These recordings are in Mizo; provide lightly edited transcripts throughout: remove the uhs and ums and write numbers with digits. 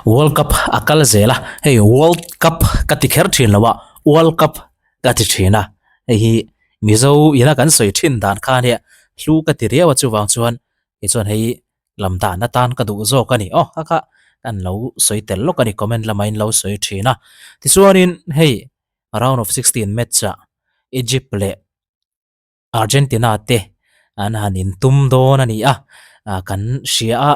World Cup a kal zel a, hei World Cup ka ti kher thin lo a, World Cup ka ti thin a, hei hi Mizo ina kan sawi thin dan kha nia hlu ka ti riau a chuvang chuan kei chuan hei lam dan atan ka duh zawk a ni aw kha kha kan lo sawi tel lawk a ni comment lamah in lo sawi thin a tichuanin hei round of 16 match ah Egypt leh Argentina te an han intum dawn a ni a kan hria a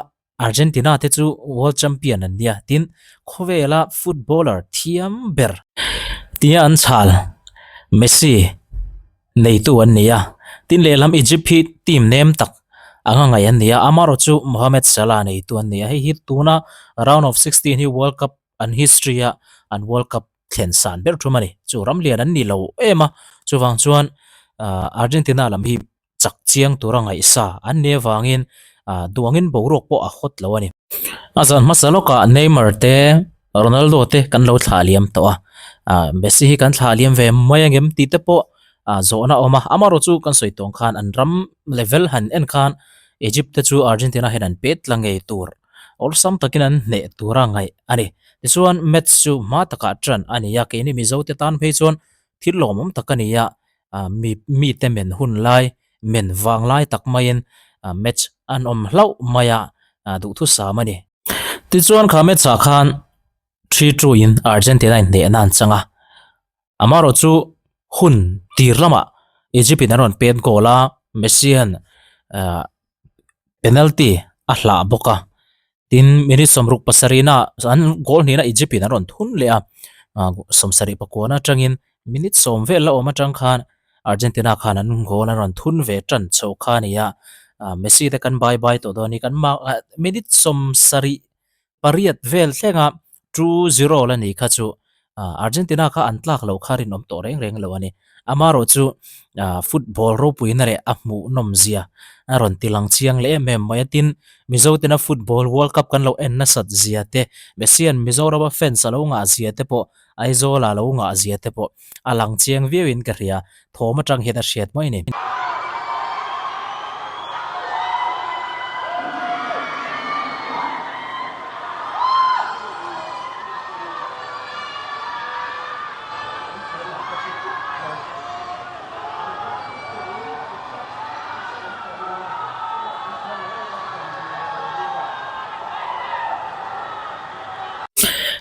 Argentina te chu world champion an nia tin khawvela footballer thiam ber tia an chhal Messi neitu an ni a tin lehlam Egypt hi team nem tak anga ngaih an ni a amaherawh chu Mohamed Salah neitu an ni a hei hi tuna round of 16 hi world cup an history a an world cup thlen san ber thum a ni. Chu ram lian an ni lo em a, chuvang chuan ah Argentina lam hi chak chiang tura ngaihsa an ni avangin ah duangin boruak pawh a hawt lo a ni. A zan hmasa lawkah Neymar te Ronaldo te kan lo thlah liam tawh a, ah Messi hi kan thlah liam ve mai angem tih te pawh ah zawhna a awm a, amaherawh chu kan sawi tawng khan an ram level han en khan Egypt te chu Argentina hian an pet tla ngei tur. Awlsam takin an hneh tura ngaih a ni. Tichuan, match chu hma takah ṭan a ni a, keini Mizote tan phei chuan thil lawmawm tak a ni a, mi mite men hun lai, men vang lai tak maiin match an awm hlauh mai a, duhthusam a ni. Tichuan, kha match ah khan 3-2 in Argentina in hnehna an chang a, amaherawh chu hun tir lamah Egypt in an rawn pen goal a, Messi hian penalty a hlah bawk a tin minute sawmruk pasarihna an goal hnihna Egypt in an rawn thun leh a ah sawmsarih pakuana atangin minute sawm vel la awm atang khan Argentina khan an goal an rawn thun ve tan chho kha a ni a ah Messi te kan bye bye tawh dawn a ni kan minute sawmsarih pariat vel thlenga 2-0 la ni kha chu Argentina kha an tlak loh kha rinawm tawh reng reng lo a ni. Amaherawh chu football ropuina leh a hmuhnawm zia a rawn ti lang chiang leh em em mai a. Tin, Mizo tena football World Cup kan lo en nasat zia te, Messian Mizorama fans a lo ngah zia te pawh, Aizawl a lo ngah zia te pawh a lang chiang viauin ka hria. Thawm atang hian a hriat mai a ni.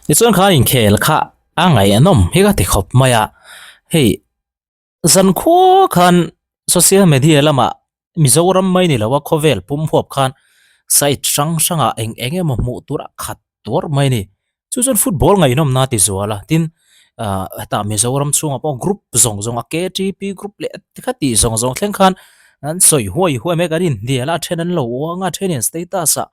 Tichuan khan inkhel kha a ngaihnawm hi ka ti khawp mai a, hei zan khua khan social media lamah Mizoram mai ni lo a khawvel pum huap khan site hrang hrangah eng eng emaw hmuh tur a khat tuar mai a ni. Chu chuan football ngaihnawmna a ti zual a, tin ah hetah Mizoram chhungah pawh group zawng zawng a KTP group leh kha tih zawng zawng thleng khan an sawi huai huai mai a, kan inhnial a, a then an lo uang a, a thenin status ah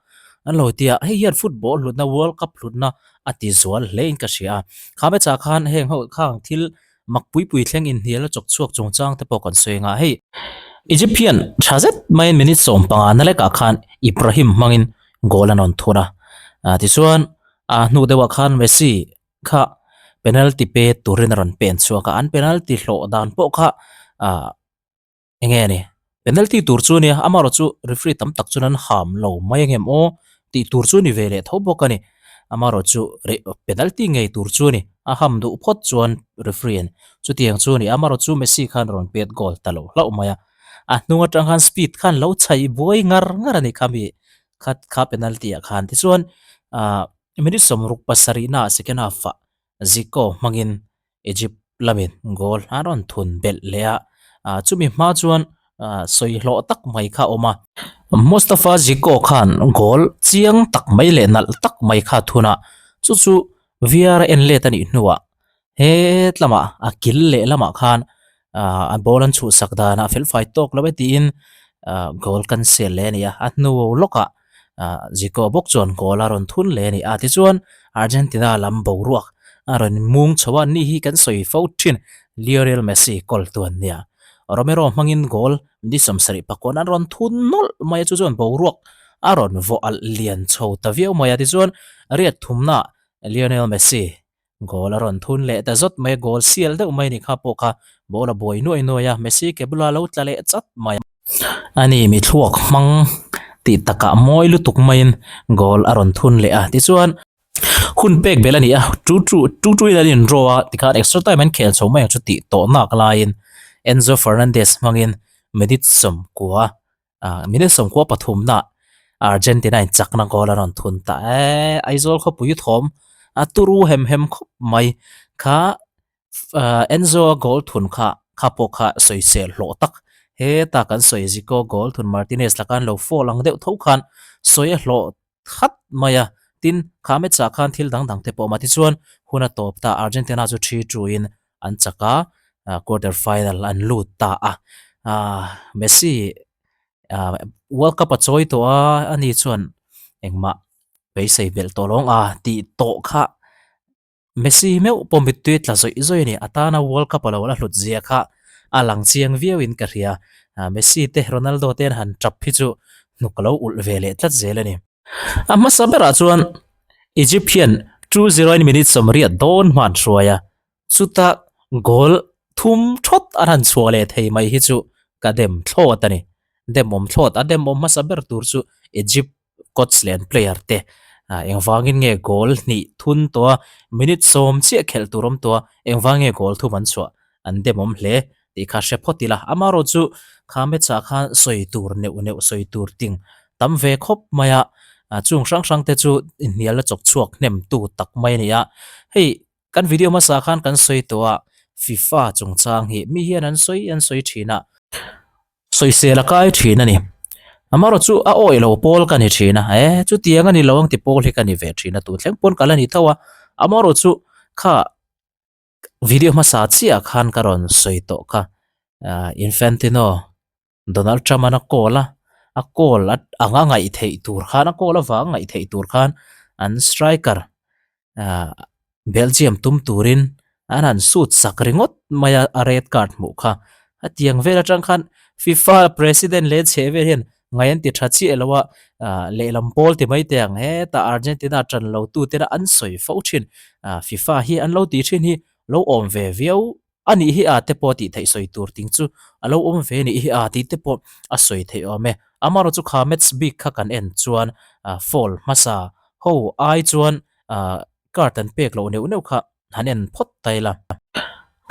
an lo ti a, hei hian football hlutna world cup hlutna a ti zual hle in ka hria a. Kha hmechah khan heng ho khang thil mak pui pui thleng inhnial a chawk chhuak chungchang te pawh kan sawi anga hei Egyptian tha zet maiin minute 15 na lekah khan Ibrahim hmangin goal an rawn thun a tichuan a hnu deuhah khan Messi kha penalty pe turin a rawn pen chhuak a an penalty hlawh dan pawh kha ah Enge a ni? Penalty tur chu ania, amaherawh chu referee tam tak chuan an ham lo mai angem aw tih tur chu ni ve leh tho bawk a ni. Amaherawh chu penalty ngei tur chu a ni, a ham duh phawt chuan referee in chutiang chu a ni. Amaherawh chu Messi khan rawn pet goal ta lo hlauh mai a, a hnung atang khan speed khan lo chhaih buai ngar ngar a ni kha mi kha kha penalty ah khan. Tichuan ah minute 67 ah second half ah Zico hmangin Egypt lamin goal a rawn thun belh leh a, ah chumi hma chuan ah sawi hlawh tak mai kha a awm a. Mustafa Zico khan goal chiang tak mai leh nalh tak mai kha a thun a, chu chu VR a en let a nih hnuah het lamah a kil leh lamah khan ah a ball an chhuhsak danah felfai tawk lo e tiin ah goal cancel leh a ni a, a hnu lawkah ah Zico bawk chuan goal a rawn thun leh a ni a tichuan Argentina lam boruak a rawn mung chho a ni hi kan sawi fo thin Lionel Messi goal tu an nia Romero hmangin goal ni 74 an rawn thun nawlh mai a chu chuan boruak a rawn vawh alh lian chho ta viau mai a tichuan riat thumna Lionel Messi Goal a rawn thun leh ta zawt mai a, goal sial deuh mai a ni kha pawh kha ball a buai nuai nuai a, Messi ke bula lo tla leh chat mai a ni, mi thluak hmang tih takah mawi lutuk maiin goal a rawn thun leh a, tichuan. Hun pek belh a ni a, 2-2 2-2 in an in draw a, tikhan extra time an khel chho mai ang chu tih tawh nak laiin Enzo Fernandez hmangin minute 90 minute 93 na Argentina in chakna goal a rawn thun ta e, Aizawl khawpui thawm a turu hem hem khawp mai kha Enzo a goal thun kha kha pawh kha sawisel hlawh tak heta kan sawi Zico goal thun Martinez laka an lo foul ang deuh tho khan sawi a hlawh khat mai a, tin kha match ah khan thil dang dang te pawh a awm a, tichuan hun a tawp ta Argentina chu thi tuin an chak a, quarter final an lut ta a, Messi World Cup a chawi tawh a, ani chuan engmah beisei belh tawh lo ang a tih tawh kha Messi meuh pawh mittui tla zawih zawih a ni. A tana World Cup a lo la hlut zia kha a lang chiang viau in ka hria. Messi te Ronaldo te an han tap hi chu hnuk a lo ulh ve leh tlat zel a ni. A hmasa berah chuan Egypt hian 2-0 in minute 80 dawn hman hruai a, chuta goal thum thawt an han chhuah leh thei mai hi chu ka dem thlawt a ni. Demawm thlawt, a demawm hmasa ber tur chu Egypt coach leh an player te engvangin nge goal hnih thun tawh a minute 10 chiah khelh tur awm tawh a engvang nge goal thum an chhuah an demawm hle tih kha hre phawt ila amaherawh chu kha match ah khan sawi tur neuh neuh sawi tur ting tam ve khawp mai a chung hrang hrang te chu inhnialna chawk chhuak hnem tu tak mai a ni a hei kan video hmasa khan kan sawi tawh a FIFA chungchang hi mi hian an sawi an sawi thin a. Sawisel a kai thin a ni. Amaherawh chu a awih lo pawl ka ni thin a, e chutiang a ni lo ang ti pawl hi ka ni ve thin a, tun thleng pawn ka la ni tho a. Amaherawh chu kha video hmasa chiah khan ka rawn sawi tawh kha, Infantino Donald Trump an a call a, a call anga ngaih theih tur khan a call avanga ngaih theih tur khan an striker Belgium tum turin an han sut sak ringawt mai a, a red card hmuh kha. Hetiang vel atang khan FIFA president leh chhe vel hian ngaih an ti tha chiah lo a, lehlam pawl ti mai teh ang hetah Argentina tan lo tu tena an sawi fo thin. FIFA hi an lo tih thin hi lo awm ve viau a nih hi a te pawh tih theih sawi tur ting chu a lo awm ve nih hi a tih te pawh a sawi theih awm e. Amaherawh chu kha match bik kha kan en chuan foul hmasa ho ai chuan card an pek loh neuh neuh kha han en phawt ta ila.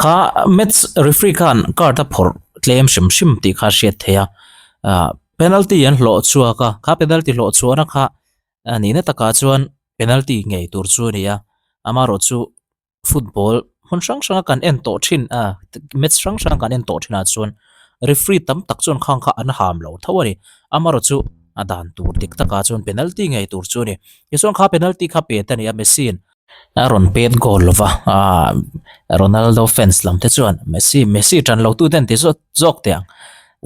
Kha match referee khan card a phawrh tlem hrim hrim tih kha a hriat theih a, penalty an hlawh chhuak a, kha penalty hlawh chhuahna kha nihna takah chuan penalty ngei tur chu a ni a, amaherawh chu football hmun hrang hranga kan en tawh thin a match hrang hrang kan en tawh thinah chuan referee tam tak chuan khang kha an ham lo tho a ni amaherawh chu a dan tur dik takah chuan penalty ngei tur chu a ni tichuan kha penalty kha pet a ni a Messi in a rawn pet goal lova ah Ronaldo fans lam te chuan Messi Messi tan lo tu ten ti zawk zawk teh ang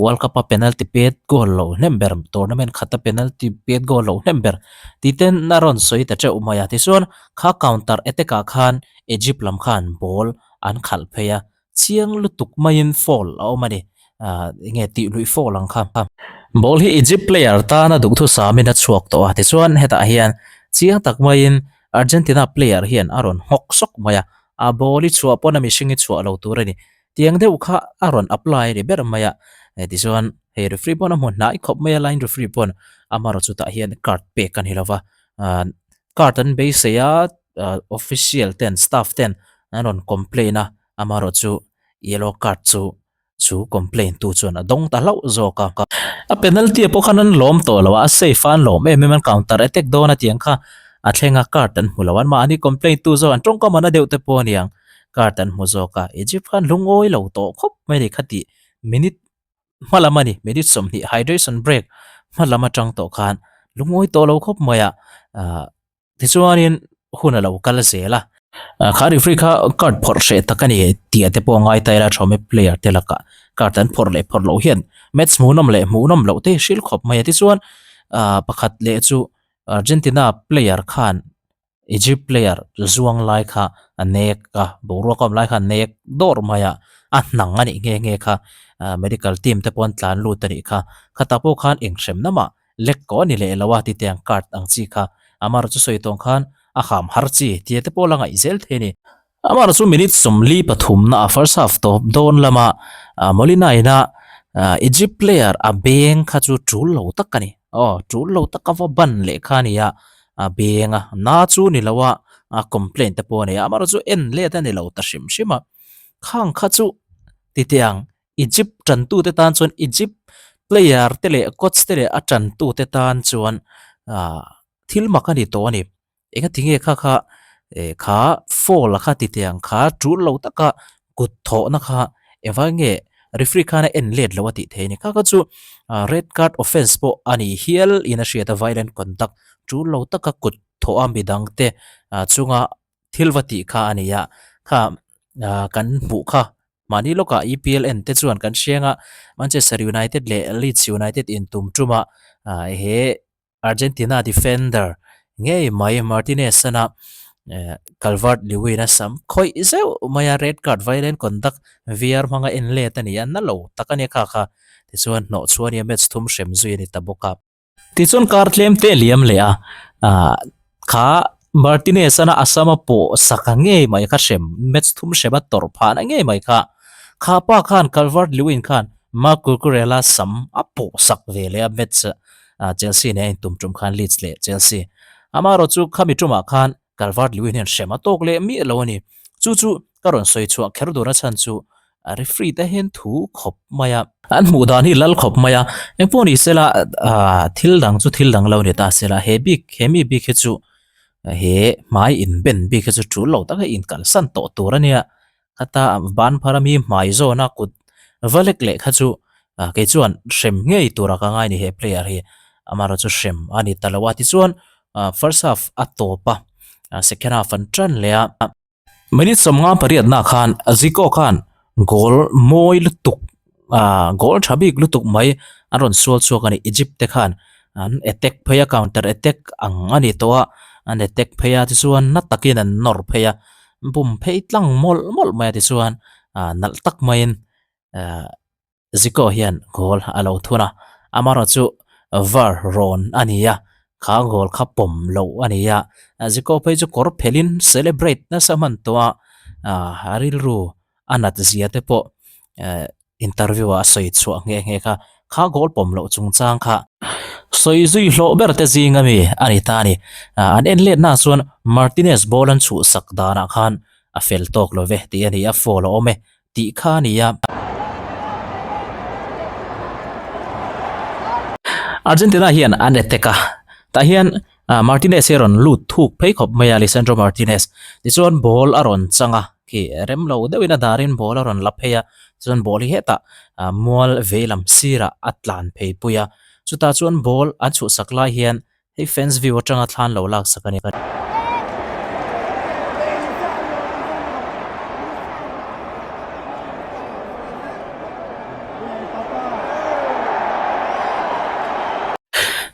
World Cup a penalty pet goal lo hnem ber tournament khata penalty pet goal lo hnem ber tih ten a rawn sawi ta teuh mai a tichuan Kha counter attack ah khan Egypt lam khan ball an khalh phei a, chiang lutuk maiin foul a awm a ni. Ahh enge tih luih foul ang kha. Ball hi Egypt player tana duhthusam in a chhuak tawh a, tichuan hetah hian chiang tak maiin Argentina player hian a rawn nghawk sawk mai a, a ball i chhuah pawn a mihring i chhuah lo tur a ni. Tiang deuh kha a rawn apply a ni ber mai a, tichuan hei referee pawn a hmu hnai khawp mai a, line referee pawn amaherawhchu tah hian card pek a ni lo va, ahh Card an beisei a, official ten staff ten an rawn complain a, amaherawh chu yellow card chu chu complain tu chuan a dawng ta hlauh zawk a. A penalty ah pawh khan an lawm tawh lo a, a safe a an lawm em em a, an counter attack dawn a tiang kha a thleng a, card an hmu lo a, anmahni complain tu zawk an tawngkam an a deuh te pawh a niang card an hmu zawk a, Egypt khan lungawi lo tawh khawp mai a ni kha tih minute hma lam a ni minute 20 hydration break hma lam atang tawh khan lungawi tawh lo khawp mai a ah tichuanin hun a lo kal zel a kha referee kha card phawrh hreh tak a ni tih te pawh a ngai ta ila thawm e player te lakah card an phawrh leh phawrh loh hian match hmuhnawm leh hmuhnawm loh te hrilh khawp mai a tichuan ah pakhat leh chu Argentina player khan Egypt player zuang lai kha a nek a, boruak a awm lai kha a nek dawrh mai a, a hnang a nih nghe nghe kha medical team te pawh an tlan lut a nih kha. Khatah pawh khan enghremna mah lek kawh a ni leh lo a tite ang card ang chi kha amaherawh chu sawi tawng khan a ham har chi tia te pawh la ngaih zel thei a ni. Amaherawh chu minute 43 na a first half tawp dawn lama Molina ina Egypt player a beng kha chu tul lo tak a ni. Aw tul lo tak a va ban leh kha a ni a, a beng a na chu ni lo a, a complaint te pawh a nei a, amaherawhchu chu en let a ni lo ta hrim hrim a, khang kha chu titiang Egypt tantute tan chuan Egypt player te leh coach te leh a tantute tan chuan ah thil mak a ni tawh a ni. Engati nge kha kha eh kha foul a kha titiang kha tul lo taka kut thawhna kha engvang nge referee khan a en let lo a tih theih a ni. Kha kha chu ah red card offence pawh a ni hial in a hriat a violent conduct tul lo taka kut thawh a midang te ah chunga thil va tih kha a ni a, kha ah kan hmuh kha mahni lawkah EPL en te chuan kan hriang a Manchester United leh Leeds United intum tuma ah he Argentina defender ngei mai Martinez ana Calvert-Lewin a sam khawih zeuh mai a red card violent conduct VR hmanga en let a ni a na lo tak a nia kha kha tichuan hnawh chhuah a nia match thum hrem zui a ni ta bawk a. Tichuan kar tlem te liam leh a ah kha Martinez ana a sama pawh sak a ngei mai kha hrem match thum hrem a tawrh phah na ngei mai kha kha pa khan Calvert-Lewin khan Marc Cucurella sam a pawh sak ve leh a match ah Chelsea nen a intum tum khan Leeds leh Chelsea amaherawh chu khami tumah khan Calvert-Lewin hian hrem a tawk leh miah lo a ni. Chu chu ka rawn sawi chhuah kher dawr a chhan chu referee te hian thu khawp mai a. An hmuh dan hi lal khawp mai a, engpawh ni sela thil dang chu thil dang lo ni ta sela he bik he mi bik hi chu he hmai inben bik hi chu tul lo tak a inkalsan tawh tur a nia. Khata ban phar ami hmai zawna kut va lek leh kha chu kei chuan hrem ngei tura ka ngai ni he player hi amaherawh chu hrem a ni ta lo a tichuan first half a tawp a second half an tan leh a. Minute sawmnga pariatna khan Zico khan goal mawi lutuk ah goal tha bik lutuk mai an rawn sual chhuak a ni Egypt te khan an attack phei a counter attack ang a ni tawh a an attack phei a tichuan na takin an nawr phei a bum phei tlang mawlh mawlh mai a tichuan ah nalh tak maiin ah Zico hian goal a lo thun a amaherawh chu var rawn a ni a kha goal kha pawm loh a ni a Zico phei chu kawr phelhin celebrate nasa hman tawh a ah a rilru a nat zia te pawh eh interview ah a sawi chhuah nghe nghe kha kha goal pawm loh chungchang kha sawi zui hlawh ber te zing ami a ni ta a ni ah an en let na chuan Martinez ball an chhuhsak danah khan a fel tawk lo ve tih a ni a foul a awm e tih kha a ni a. Argentina hian an attack a tah hian Martinez hi a rawn lut thuk phei khawp mai a Lisandro Martinez tichuan ball a rawn chang a khi rem lo deuhin a darin ball a rawn la phei a chuan ball hi hetah mual vei lam sirah a tlan phei pui a chutah chuan ball an chhuhsak lai hian Hei fans view atanga thlan lo lak sak a ni.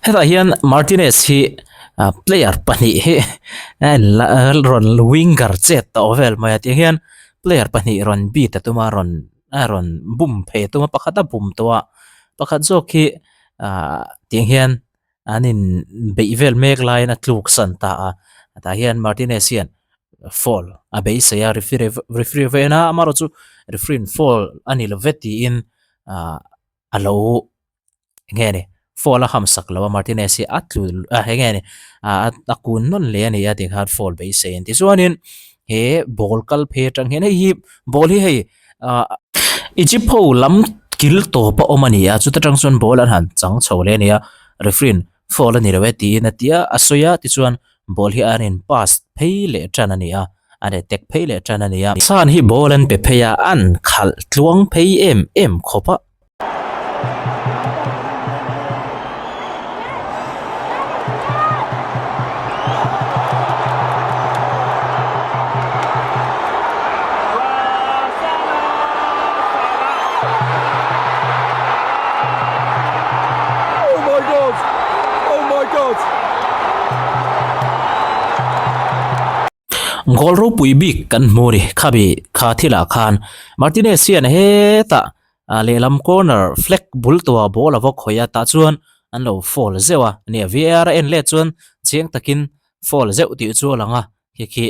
Hetah hian Martinez hi player pahnih hi rawn winger chet tawh vel mai a tiang hian player pahnih rawn beat a tum a rawn a rawn bum phei a tum a pakhat a bum tawh a pakhat zawk hi ah tiang hian an in beih vel mek laiin a tluk san ta a tah hian Martinez hian foul a beisei a referee referee ven a amaherawh chu referee in foul a ni lo ve tiin ah a lo eng nge ni foul a ham sak lo a Martinez hi a tlu a eng nge ni ah a kun nawn leh a ni a tikhan foul beisei an ti chuanin he ball kal phei atang hian hei hi ball hi hei ah Egypt ho lam kil tawp a awm a ni a chuta tang chuan ball an han chang chho leh a ni a referee in foul a ni lo e tiin a ti a a sawi a tichuan ball hi an in pass phei leh tan a ni a an attack phei leh tan a ni a chhan hi ball an pe phei a an khalh tluang phei em em khawp a. Goal ropui bik kan hmu ni khabi kha thilah khan Martinez hian hetah ah lehlam corner flag bul tua ball a va khawih a tah chuan an lo foul zeuh a nia VAR a en let chuan chiang takin foul zeuh tih chu a lang a khi khi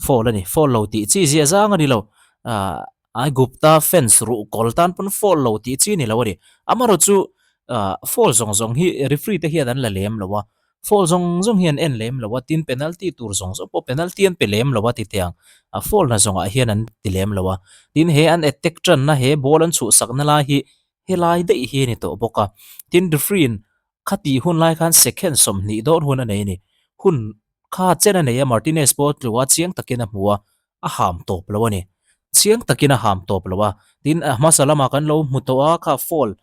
foul a ni foul lo tih chi zia zang a ni lo ah Aigupta fans ruh kawl tan pawn foul lo tih chi a ni lo a ni amaherawhchu ah foul zawng zawng hi referee te hian an la lem lo a. Foul zawng zawng hi an en lem lo a, tin penalty tur zawng zawng pawh penalty an pe lem lo a ti teh ang, a foul na zawngah hian an ti lem lo a. Tin he an attack tanna he ball an chhuhsakna lai hi helai daih hi a ni tawh bawk a. Tin referee in Khatih hun lai khan second 20 dawn hun a nei a ni. Hun kha chen a nei a, Martinez pawh tlu a, chiang takin a hmu a, a ham tawp lo a ni. Chiang takin a ham tawp lo a. Tin, a hmasa lamah kan lo hmu tawh a, kha foul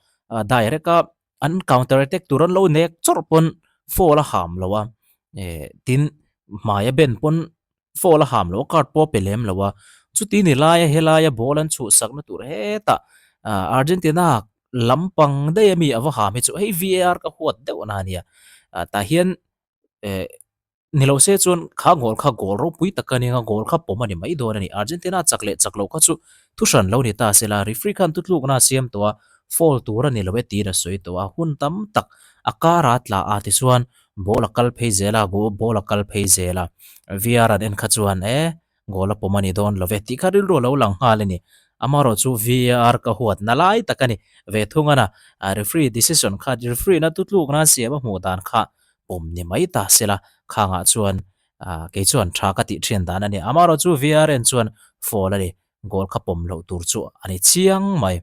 direct a an counter attack tur an lo nek chawrh pawn foul a ham lo a. Tin, hmai a ben pawn foul a ham lo a, card pawh a pe lem lo a. Chuti ni laia helaia ball an chhuhsakna tur hetah Argentina lampang daih a mi a va ham hi chu hei VAR ka huat deuh na ania. Tah hian eh ni lo se chuan kha goal kha goal ropui tak a nia goal kha pawm a ni mai dawn a ni. Argentina chak leh chak loh kha chu thu hran lo ni ta se la referee khan tutlukna a siam tawh a foul tur a ni lo e tiin a sawi tawh a. Hun tam tak a kara tla a tichuan ball a kal phei zel a ball a kal phei zel a. VAR an en kha chuan e Goal a pawm a ni dawn lo ve tih kha rilru a lo lang nghal a ni. Amaherawh chu VAR ka huat na lai tak a ni. Ve thung a na, referee decision kha referee na tutluk nan siam a hmuh dan kha pawm ni mai ta se la, khangah chuan kei chuan tha ka tih thian dan a ni. Amaherawh chu VAR en chuan foul a ni. Goal kha pawm loh tur chu a ni chiang mai.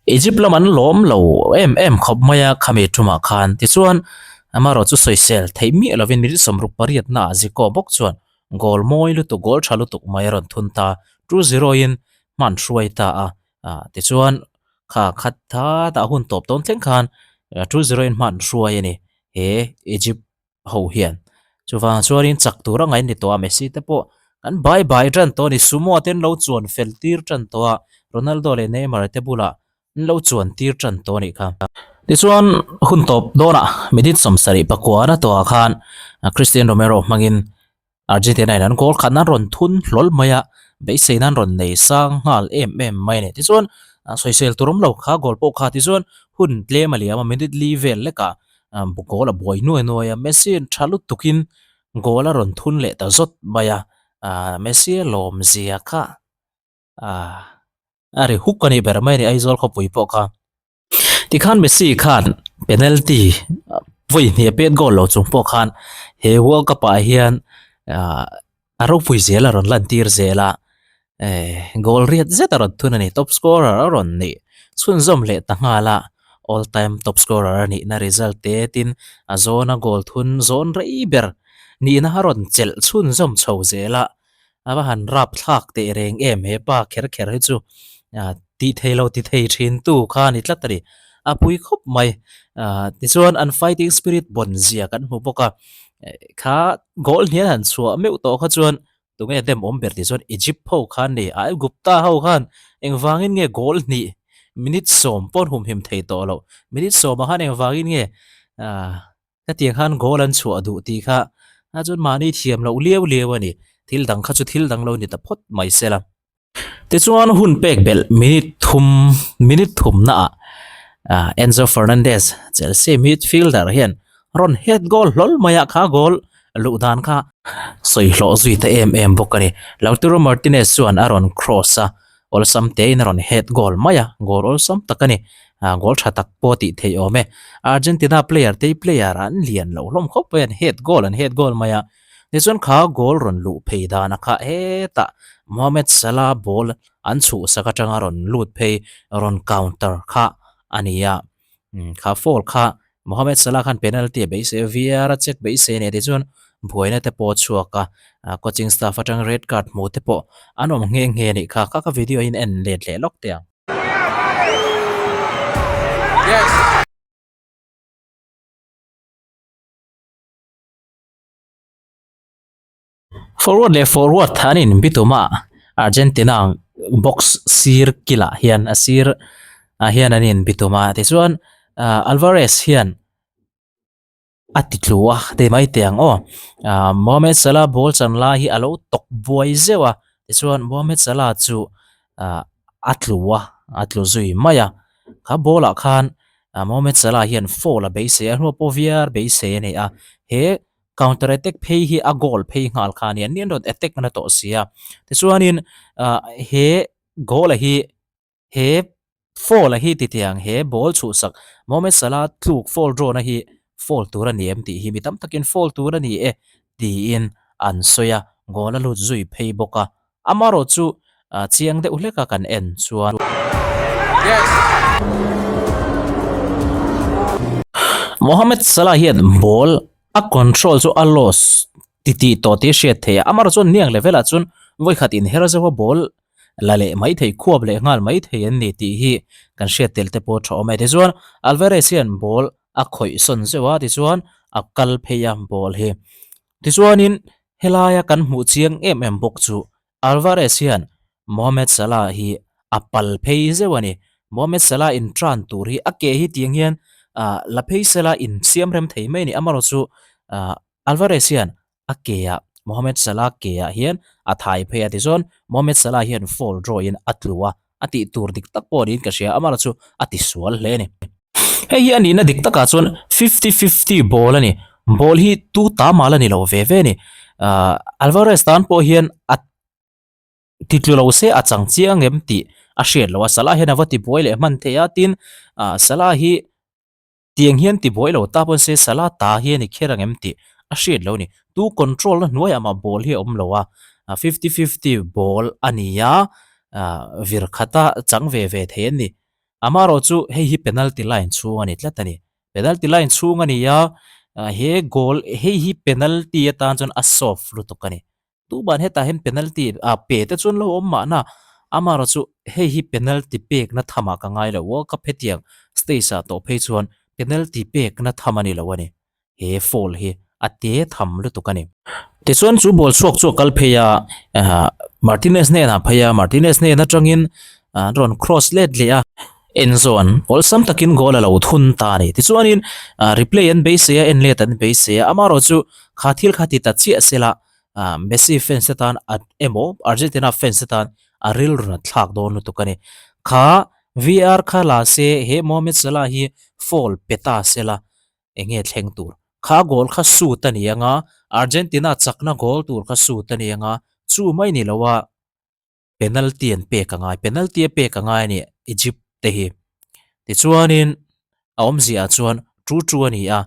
Egypt lam an lawm lo em em khawp mai a khami tumah khan. Tichuan amaherawh chu sawisel theih miah lovin minute 68 naah Zico bawk chuan goal mawi lutuk, goal tha lutuk mai a rawn thun ta. 2-0 in hman hruai ta a. Tichuan kha khat tha hun tawp dawn thleng khan 2-0 in hman hruai a ni he Egypt ho hian. Chuvang chuanin chak tur a ngaih ni tawh a, Messi te pawh kan bai bai tan tawh a ni. Sumo te an lo chuan fel tir tan tawh a, Ronaldo leh Neymar te bulah an lo chuan tir tan tawh a nih kha. Tichuan hun tawp dawnah minute 70 na tawhah khan Cristian Romero hmangin Argentina in an goal khat nan rawn thun hlawl mai a, beisei nan rawn nei sang nghal em em mai a ni. Tichuan sawisel tur awm lo kha goal pawh kha tichuan hun tlem a liam a, minute li vel lekah goal a buai nuai nuai a, Messi in tha lutukin goal a rawn thun leh ta zawt mai a, Messi a lawm zia kha a ri huk a nih ber mai a ni Aizawl khawpui pawh kha. Tikhan Messi khan penalty vawi hnih a pet goal lo chung pawh khan he World Cup ah hian ah a ropui zel a rawn lan tir zel a eh goal riat zet a rawn thun a ni top scorer a rawn nih chhunzawm leh ta nghal a all time top scorer a nihna result te tin a zawna goal thun zawn rei ber nihna a rawn chelh chhunzawm chho zel a. A va han rap thlak teh reng em he pa kher kher hi chu tih thei lo ti thei thin tu kha a ni tlat a ni. A pui khawp mai. Tichuan an fighting spirit bawn zia kan hmu bawk a. Kha goal hnial han chhuah meuh tawh kha chuan tunge dem awm ber tih chuan Egypt ho khan ni. Aigupta ho khan engvangin nge goal hnih minute 10 pawh an humhim thei tawh loh. Minute 10 ah khan engvangin nge Hetiang khan goal an chhuah duh tih kha a chuan mahni thiam loh liau liau a ni. Thil dang kha chu thil dang lo ni ta phawt mai se la. Tichuan hun pek belh minute thum minute thumnaah Enzo Fernandez Chelsea midfielder hian rawn head goal hlawl mai a, kha goal luh dan kha sawi hlawh zui ta em em bawk a ni. Lautaro Martinez chuan a rawn cross a, Awlsam tein a rawn head goal mai a, goal awlsam tak a ni. Goal tha tak pawh tih theih awm e. Argentina player te hi player an lian loh hlawm khawp mai a, an head goal an head goal mai a. Tichuan kha goal rawn luh phei dan a kha hetah Mohamed Salah ball an chhuhsak atanga rawn lut phei rawn counter kha a ni a. Kha foul kha Mohamed Salah khan penalty a beisei a, VAR a check beisei a ni tih chuan buaina te pawh a chhuak a, coaching staff atang red card hmuh te pawh an awm nghe nghe a nih kha, kha ka video in en let leh lawk teh ang. Forward leh forward an inbitum a, Argentina box sir kilah hian a sir ah hian an inbitum a tichuan Alvarez hian a ti tlu a ti mai teh ang aw Mohamed Salah ball chan lai hi a lo tawk buai zeuh a tichuan Mohamed Salah chu a tlu a a tlu zui mai a kha ball ah khan Mohamed Salah hian foul a beisei a hnuah pawh VAR beisei a ni a he Counter attack phei hi a goal phei nghal kha a nia, ni an rawn attack na tawh si a. Tichuanin ah he goal a hi he foul a hi titiang he ball chhuhsak Mohamed Salah tluk foul draw na hi Foul tur a ni em tih hi mi tam takin foul tur a ni e tiin an sawi a, goal a lut zui phei bawk a. Amarawh chu chiang deuh hleka kan en chuan. Mohamed Salah hian ball a control chu a loss titih tawh tih a hriat theih a, amarawh chuan niang level ah chuan vawikhat inher zauh a ball la leh mai thei, khuap leh nghal mai thei an ni tih hi kan hriat tel te pawh a tha awm e. Tichuan Alvarez hian ball a khawih sawn zeuh a, tichuan a kal phei a ball hi. Tichuanin helaia kan hmuh chiang em em bawk chu Alvarez hian Mohamed Salah hi a pal phei zeuh a ni. Mohamed Salah in tan tur hi a ke hi tiang hian ah la phei sela in siam rem thei mai a ni. Amaherawhchu ah Alvarez hian a ke ah Mohamed Salah ke ah hian a thai phei a tichuan Mohamed Salah hian foul draw in a tlu a, a tih tur dik tak pawh niin ka hria amaherawhchu a ti sual hle a ni. Hei hi a nihna dik takah chuan fifty fifty ball a ni, ball hi tu ta mal a ni lo ve ve a ni. Ahh Alvarez tan pawh hian a ti tlu lo se a chang chiang em tih a hriat loh a, Salah hian a va ti buai leh hman thei a tin ah Salah hi Tiang hian ti buai lo ta pawn se Salah ta hi a ni kher ang em tih a hriat lo a ni. Tu control na hnuaiah mah ball hi a awm lo a, fifty fifty ball a ni a, vir khata chang ve ve thei an ni. Amaherawh chu hei hi penalty line chhung a ni tlat a ni. Penalty line chhung a ni a, he goal hei hi penalty atan chuan a soft lutuk a ni. Tuban hetah hian penalty ah pe te chuan lo awm mahna amaherawh chu hei hi penalty pekna thamah ka ngai lo World Cup hetiang stage ah tawh phei chuan penalty pekna tham a ni lo a ni he foul hi a te tham lutuk a ni. Tichuan chu ball chhuak chu a kal phei a Martinez hnenah a phei a Martinez hnen atangin an rawn cross let leh a. Enzo an awlsam takin goal a lo thun ta a ni. Tichuanin replay an beisei a, en let an beisei a, amaherawh chu kha thil kha ti ta chiah se la Messi fans te tan a emaw Argentina fans te tan a rilru nat thlak dawn lutuk a ni. Kha VR kha la se he Mohamed Salah hi foul pe ta se la enge thleng tur. Kha goal kha shoot a ni anga, Argentina chakna goal tur kha shoot a ni anga, chu mai ni lo a penalty an pek a ngai, penalty a pek a ngai a ni Egypt te hi. Tichuanin a awmziah chuan tu tu a ni a,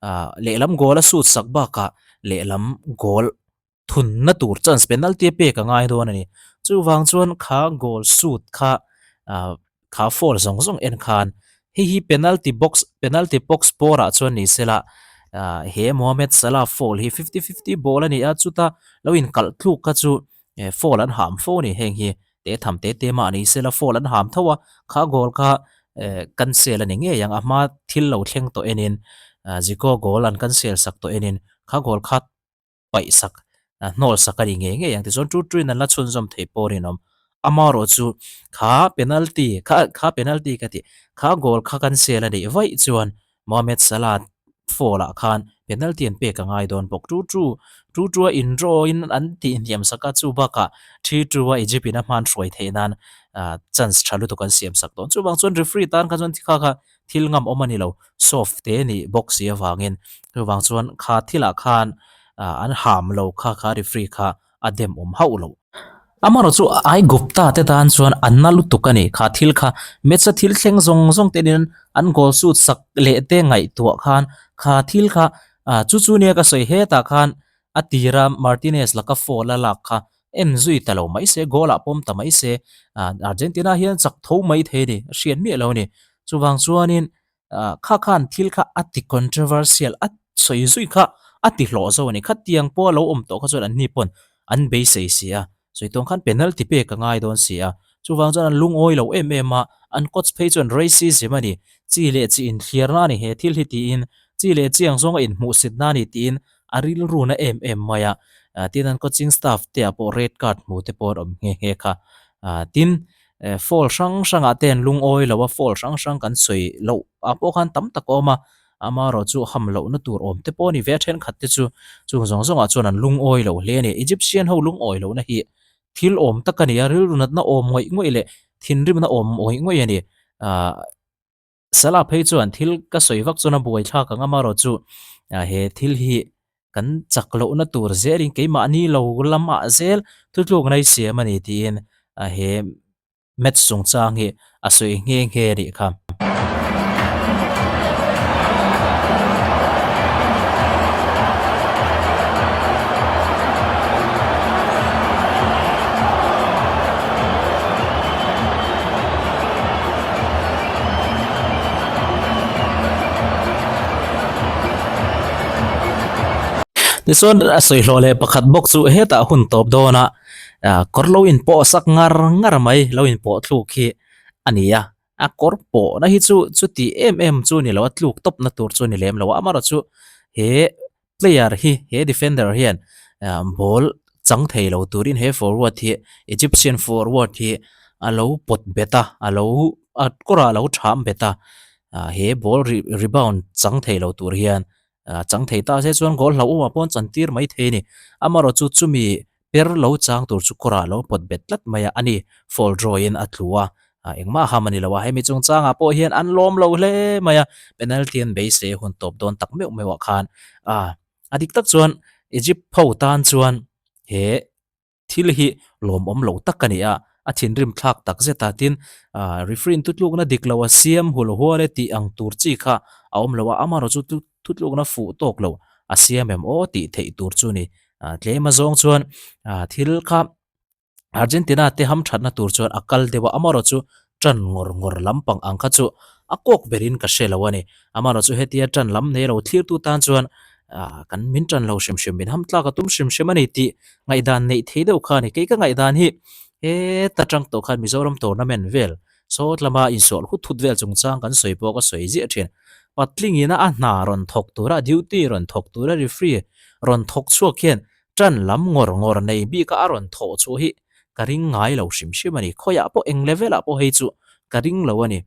ah lehlam goal a sut sak bakah lehlam goal thunna tur chance penalty a pek a ngai dawn a ni. Chuvang chuan kha goal sut kha ah kha foul zawng zawng en khan hei hi penalty box penalty box bawrah chuan ni sela ah he Mohamed Salah foul hi fifty fifty ball a ni a chuta lo inkalh tluk kha chu Eh foul an ham fo a ni heng hi te tham te te mah ni sela foul an ham tho a kha goal kha eh cancel a ni ngei ang a hma thil lo thleng tawh enin ah Zico goal an cancel sak tawh enin kha goal kha paih sak hnawl sak a ni ngei ngei ang tichuan tu tuin an la chhunzawm theih pawh a rinawm amaherawh chu kha penalty kha kha penalty ka tih kha goal kha cancel a nih vaih chuan Mohamed Salah foul ah khan penalty an pek a ngai dawn bawk. Two two two two a in draw in an tih hniam sak a, chu bakah 3-2 a Egypt in a hman hruai theih nan chance tha lutuk an siam sak dawn. Chuvang chuan referee tan kha chuan kha kha thil ngam awm a ni lo, soft te nih bawk si avangin chuvang chuan kha thilah khan an ham lo kha kha referee kha a dem awm hauh lo. Amaherawh chu Aigupta te tan chuan an na lutuk a ni. Kha thil kha match a thil thleng zawng zawng te nen an goal shoot sak leh te ngaihtuah khan kha thil kha chu chu nia ka sawi hetah khan a tira Martinez laka foul a lak kha en zui ta lo mai se, goal ah pawm ta mai se Argentina hian chak tho mai thei a ni, a hriat miah lo a ni. Chuvang chuanin Ah kha khan thil kha a ti controversial a sawi zui kha a ti hlawh zo a ni. Khatiang pawh a lo awm tawh kha chuan anni pawn an beisei si a, sawi tawng khan penalty pek a ngai dawn si a. Chuvang chuan an lungawi lo em em a, an coach phei chuan racism a ni, chi leh chi inthliarna a ni he thil hi tiin, chi leh chi ang zawnga inhmuhsitna a ni tiin a rilru na em em mai a. Tin an coaching staff te ah pawh red card hmu te pawh an awm nghe nghe kha. Tin Foul hrang hrangah te an lungawi lo a, foul hrang hrang kan sawi loh ah pawh khan tam tak a awm a, amaherawh chu ham lohna tur awm te pawh a ni ve a, thenkhat te chu chung zawng zawngah chuan an lungawi lo hle a ni. Egyptian ho lungawi lohna hi thil awm tak a ni a, rilru natna awm ngawih ngawih leh thinrimna awm ngawih ngawih a ni. Ahh. Salah phei chuan thil ka sawi vak chuan a buai thlak ang amaherawh chu he thil hi kan chak lohna tur zelin keimahni lo lamah zel thutlukna i siam a ni tiin he match chungchang hi a sawi nghe nghe a nih kha. Tichuan a sawi hlawh leh pakhat bawk chu hetah hun tawp dawn a, kawr lo inpawh sak ngar ngar mai lo inpawh thluk hi a ni a, a kawr pawhna hi chu chuti em em chu ni lo a tluk tawpna tur chu a ni lem lo a, amaherawhchu he player hi he defender hian ball chang thei lo turin he forward hi Egyptian forward hi a lo pawt bet a, a lo a kawrah a lo tham bet a, he ball rebound chang thei lo tur hian A chang thei ta se chuan goal hlauhawmah pawh an chan tir mai thei a ni. Amaherawh chu chumi per lo chang tur chu kawrah lo pawt bet tlat mai a, a ni. Foul draw in a tlu a, engmah ham a ni lo a. Hemi chungchangah pawh hian an lawm lo hle mai a, penalty an beisei hun tawp dawn tak meuh meuhah khan a dik tak chuan Egypt ho tan chuan he Thil hi lawmawm lo tak a ni a, a thinrim thlak tak zet a, tin referee in thutlukna dik lo a siam hul hual e tih ang tur chi kha a awm lo a, amaherawhchu chu thutlukna fuh tawk lo a siam em aw tih theih tur chu a ni. Tlem azawng chuan thil kha Argentina te hamthatna tur chuan a kal deuh a, amaherawhchu ṭan ngawr ngawr lampang ang kha chu a kawk berin ka hre lo a ni. Amaherawh chu hetia ṭan lam nei lo thlirtu tan chuan kan min ṭan lo hrim hrim, min ham tlak a tum hrim hrim a ni tih ngaihdan neih thei deuh kha a ni. Kei ka ngaihdan hi heta ṭang tawh khan Mizoram tournament vel sawt lama insual hut hut vel chungchang kan sawi pawh ka sawi ziah ṭhin. Patlingina a hna rawn thawk tura, duty rawn thawk tura referee rawn thawk chhuak hian ṭan lam ngawr ngawr nei bika a rawn thawh chhuah hi ka ring ngai lo hrim hrim a ni. Khawiah pawh eng level ah pawh hei chu ka ring lo a ni.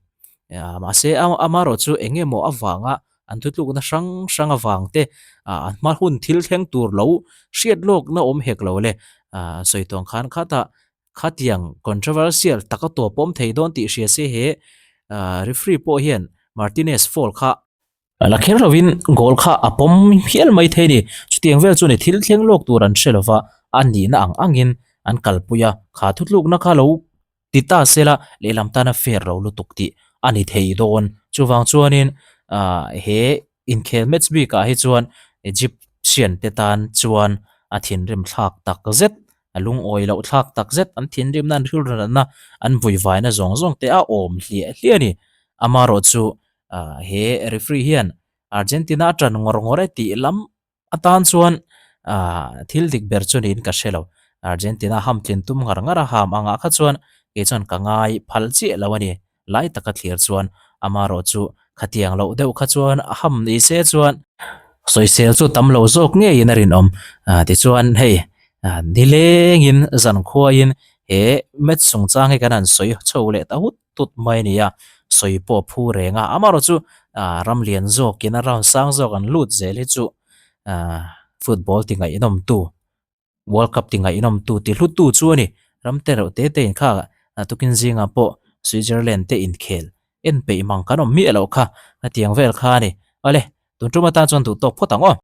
Mahse amaherawh chu eng emaw avanga an thutlukna hrang hrang avang te an hma hun thil thleng tur lo hriat lawkna awm hek lo le. Sawi tawng khan khatah khatiang controversial taka tawp awm thei dawn tih hria se he referee pawh hian Martinez foul kha La kher lovin goal kha a pawm hial mai thei a ni. Chutiang vel chuan i thil thleng lawk tur an hre lova, a nihna ang angin an kalpui a, kha thutlukna kha lo ti ta sela lehlam tana fair lo lutuk tih a ni thei dawn. Chuvang chuanin he inkhel match bikah hi chuan Egyptian te tan chuan a thinrim thlak tak zet, a lungawi loh thlak tak zet, an thinrimna, an rilru-natna, an vuivaina zawng zawng te a awm hliah hliah a ni. Amaherawhchu chu He referee hian Argentina a ṭan ngawr ngawr e tih lam atan chuan thil dik ber chu niin ka hre lo. Argentina hamtlin tum ngar ngar a ham angah kha chuan kei chuan ka ngai phal chiah lo a ni. Lai taka thlir chuan amaherawh chu khatiang loh deuh kha chuan a ham ni se chuan sawisel chu tam lo zawk ngeiin a rinawm. Tichuan hei nilengin zankhuain he match chungchang hi kan han sawi chho leh ta hut tut mai a ni a, sawi pawh a phu reng a, amaherawh chu ram lian zawkin a round sang zawk an lut zel hi chu football ti ngaihnawmtu world cup ti ngaihnawmtu ti hlutu chu a ni, ram te reuh te te in kha tukin zingah pawh Switzerland te inkhel en peih mang kan awm miah loh kha hetiang vel kha a ni, awle tun tum atan chuan duh tawk phawt ang aw.